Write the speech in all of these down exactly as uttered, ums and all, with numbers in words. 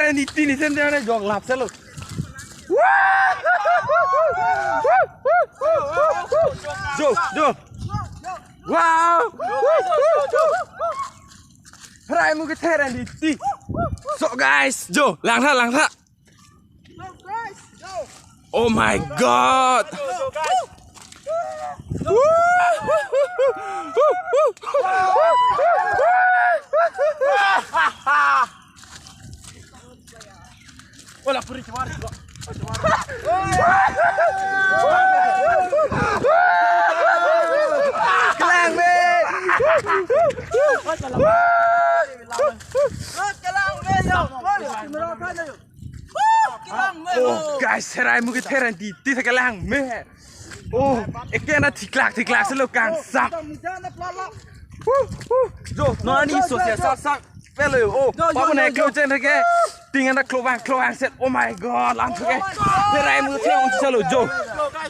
Niti nisen jana jok lap selo. Jo, jo. Wow. Herai mu kethe ra niti. So guys, jo, langtha, langtha. Oh my God. Wala puri cemar. Kelang me. Kelang me, yo. Kelang me, yo. Oh guys, herai mu kethe ra niti, kelang me. Oh, eke na thiklak thiklak selo kangsam. Hu, hu. Jo, non arni so sia sak sak pelo. Oh, jo, jo, papa jo, na jo. Klo chen ke. Ting ana klo bang, klo bang set. Oh my God, lang thuke. Herai mu kethe ong selo jo.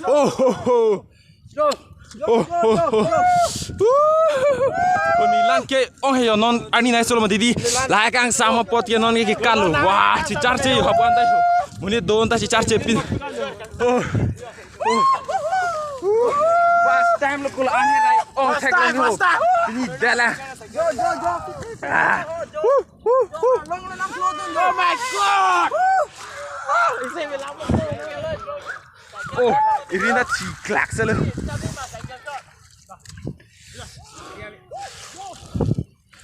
Oh, ho, ho. Jo, jo, oh, jo, oh, jo, oh, jo. Woo. Koni lang ke ong he yo non arni nai solo ma didi. Lahai kangsam apot ke non ke kalo. Wah, chicharche yo hapan dai. Monit do-an ta chicharche pin. Oh. First time lo kula an herai. Oh, thek lo. Pini dala. Jo, jo, jo. Ah. Hu, hu, hu. Oh my God. Oh, iri na thiklak selo.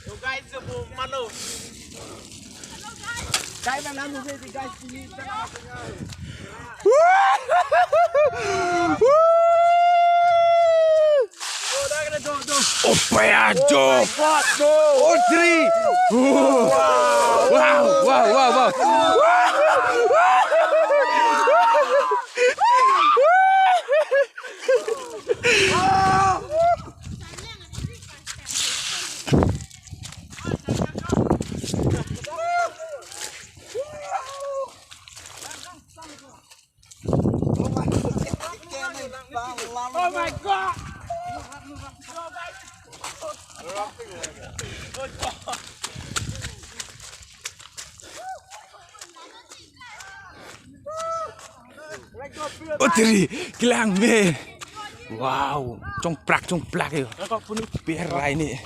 Yo guys, so mano. Guys, na namu guys, guys, ini. Oh, dah kena jom, jom. Opa ya, jo. Oh my God, no. Oh, three. Wow, wow, wow, wow. Oh my God! Oh, three, kelang me. Wow, chongprak, chongprak yo. Pi herai ni.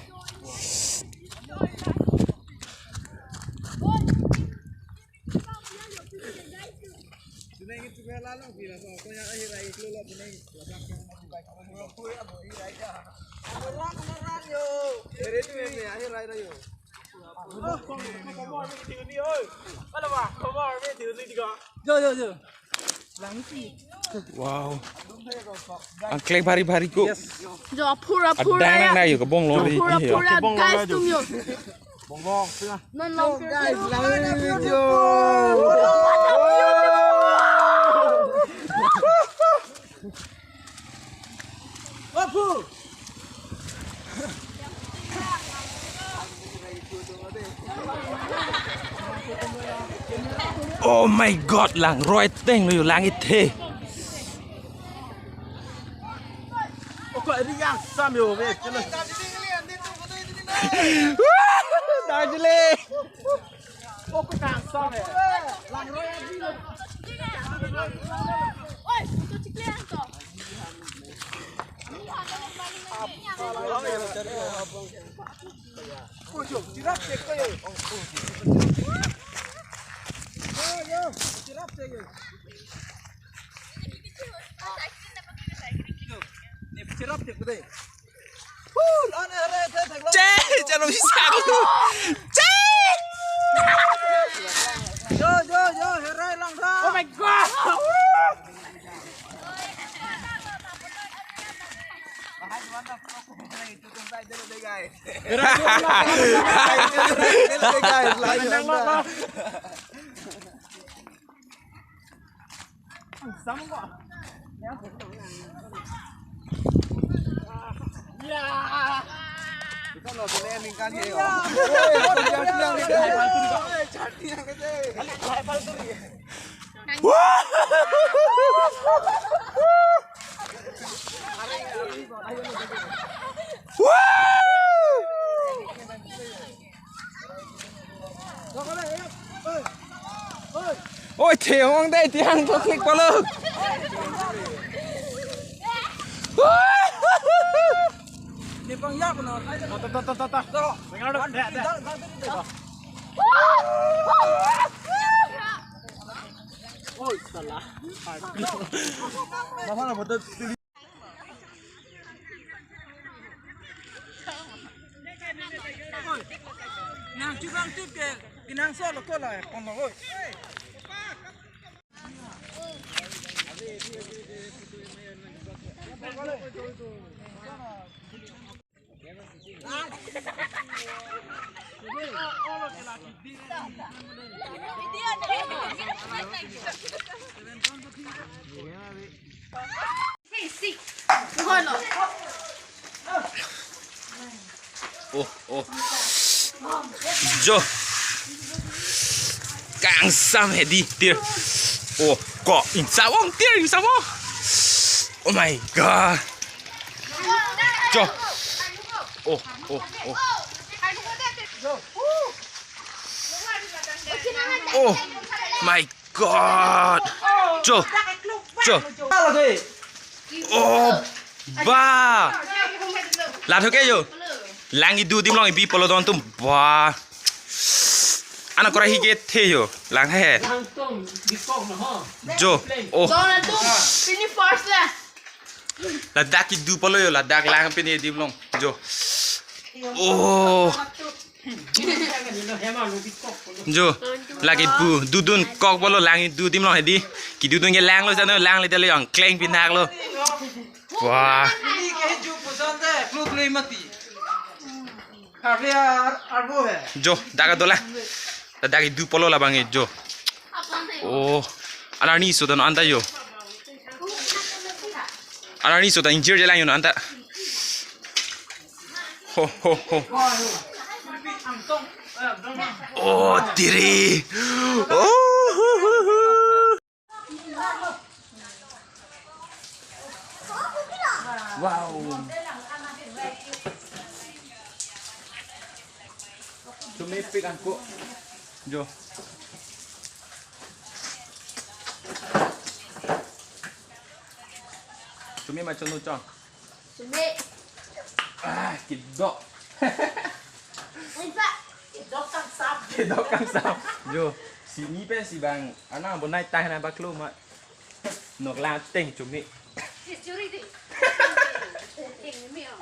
Yo, yo, yo. Wow. Angklek bhari bhari ko. Yes. Jo, pura, pura. Adang ya. Nang na yo kabong lo ri. Pura, pura, guys, tum yo. Bong bong, sila. Non long guys, lang video. Wapu. Oh my God, lang roi teng lo yo, lang ithe. Oko ri yang sam yo, be. Darjeeling. Oko kang sam, be. Lang roi adi lo. Oi, itu ciklian to. Che, chalo bisa ko. Che! Yo, yo, yo, herai lang tha. Oh my God! Oi, the ong dei, tiang to klik palo. Nang chubang tup ke, kinang so lo ko la, pon lo, oi. Oh, oh. Jo. Kangsam hedi tir. Oh, ko ingsam ong tir ingsam ong. Oh my God. Jo. Oh, oh, oh. Oh my God. Jo. Jo. Oh, ba. La thoke jo. Lang idu adim along ibi polo don atum. Ba. Ana kora hi ke the jo. Lang he. Jo. Oh. Don atum. Pini first la. Ladak idu polo jo. Ladak lang pini adim along. Jo. Oh. Jo, lake pu, dudun kok polo lang idu adim along hedi. Kedudun ke lang lo sana, lang le tele angkleng pinak lo. Wah. Ini ke ju pesan deh, flu play mati. Karya arbo hai. Jo, dak do la. Dak idu polo labang e, jo. Oh, alarni so dan anta jo. Alarni so dan injir je lang jo anta. Ho, ho, ho. Oh, tiri. Oh, ho, ho, ho. Wow. Tumipik angko. Jo. Tumi ma chonu chong. Sumi. Ah, kedok. Kedok kangsam. Kedok kangsam. Jo, si ni pen si bang. Ana bonai tah na baklo ma. Nok la teng chumi. Churi di. Teng mi o.